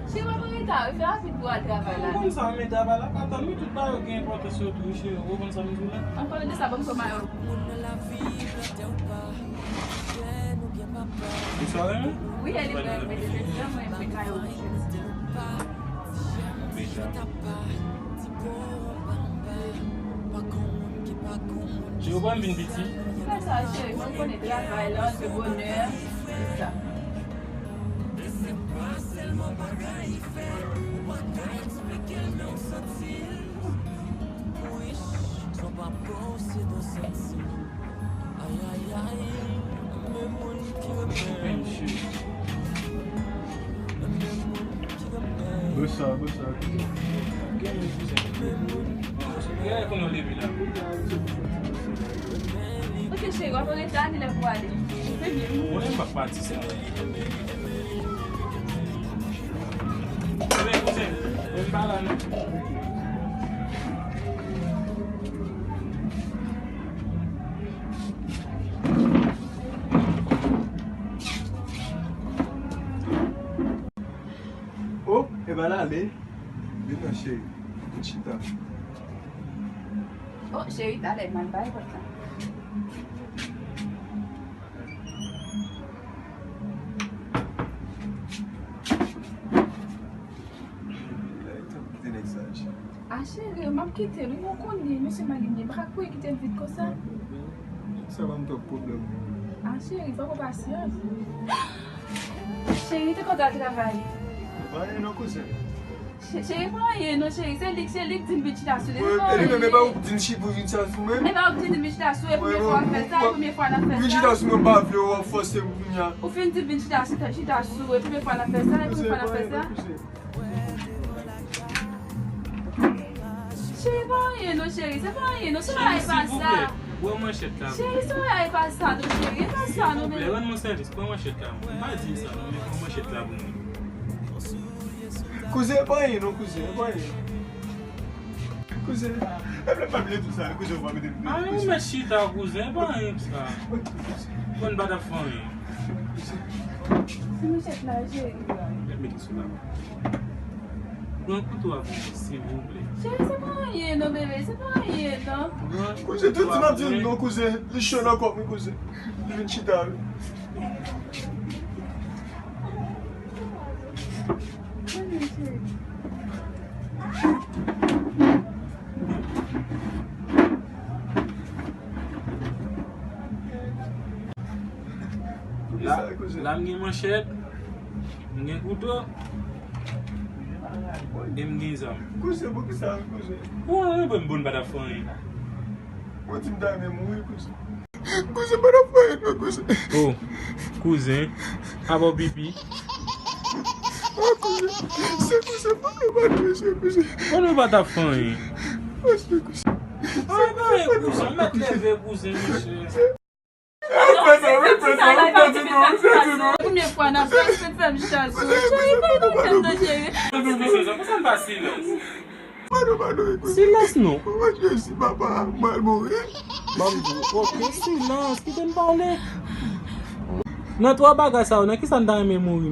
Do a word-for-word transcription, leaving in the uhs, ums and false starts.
Cheri, w ap an reta wi, fè rapid pou w al travay la. Ou konn sa, men travay la pa tann wi, tout bagay yo gen enpòtans yo tou, cheri. Ou konn sa m di w la? An palan de sa, ban m fè mayo. Ou sa renmen? Wi, e li menm, men depi lè mwen fè mayo. Cheri, ou pa vin piti? Fè sa, cheri, mwen konnen travay la, se bonè, se sa. Bosa, bosa. Ok, cheri, w ap rete a, ni lè pou ale. Mwen menm m ap pati sa. Ebyen, kouzen, men m pa la non. Oh, e pa l ale. Vin nan, cheri. Vin chita. Oh, cheri, talè m al bay pòt la. Kite nèg sa, cheri. Ah, cheri, m ap kite l wi, ou konnen, mesye Malinye, m pa ka kouri kite l vit konsa. Sa ban m twòp pwoblèm. Ah, cheri, fòk ou pasyans. Cheri, te kontan travay. Pa anyen non, kouzen. Che-, cheri, pa anyen non, cheri. Se li, se li k di m vin chita sou li. E li menm, e pa ou k di m chi-, pou vin chita sou mwen? E pa ou k di m vin chita sou, e premye fwa w ap fè sa, e premye fwa n ap fè sa. Vin chita sou mwen, m pa vle, w ap fòse m kounye a. Ou fin di m vin chita, chita, chita sou, e premye fwa n ap fè sa, e premye fwa n ap fè sa. Cheri, pa anyen non, cheri, se pa anyen non, se bagay pa sa. Pran manchèt la. Cheri, se bagay pa sa non, cheri, e pa sa non, men. Silvouplè, rann mwen sèvis, pran manchèt la. M pa di sa non, men pran manchèt la pou mwen. Kouzen, e pa anyen non, kouzen, e pa anyen. Kouzen, e pa vle di sa, kouzen, ou pa mete m. Ah, ou mèt chita, kouzen, e pa anyen sa. Bon, m pa t ap fè anyen. Ti manchèt la, cheri. Mèt mete sou la. Pran kouto a pou mwen, silvouplè. Cheri, se pa anyen non, bebe, se pa anyen non. Kouzen, tout ti m ap di non, kouzen. Li cho nan kò m wi, kouzen. Li vin chita wi. La, la m gen manchèt, m gen kouto, e m gen zam. Kouzen, poukisa, kouzen? Ou wè, bon, m pa t ap fè anyen. Ou di m ta renmen mouri, kouzen. Kouzen, pa t ap fè anyen non, kouzen. Oh, kouzen, apa w pipi? Oh, kouzen, se kouzen, pa nou pa nou, se kouzen. Bon, nou pa t ap fè anyen. Oh, se kouzen. Ah, pa anyen, kouzen, mèt leve, kouzen, mesye. Premye fwa n ap fè, se fè m chita sou. Cheri, pa nan kèt non, cheri. Kouzen, sa, kouzen, pa silans. Silans non. Mwen jezi papa, mwen mouri. Ban m di w, ok, silans, kite m pale. Nan twa bagay sa yo, nan kisa n ta renmen mouri?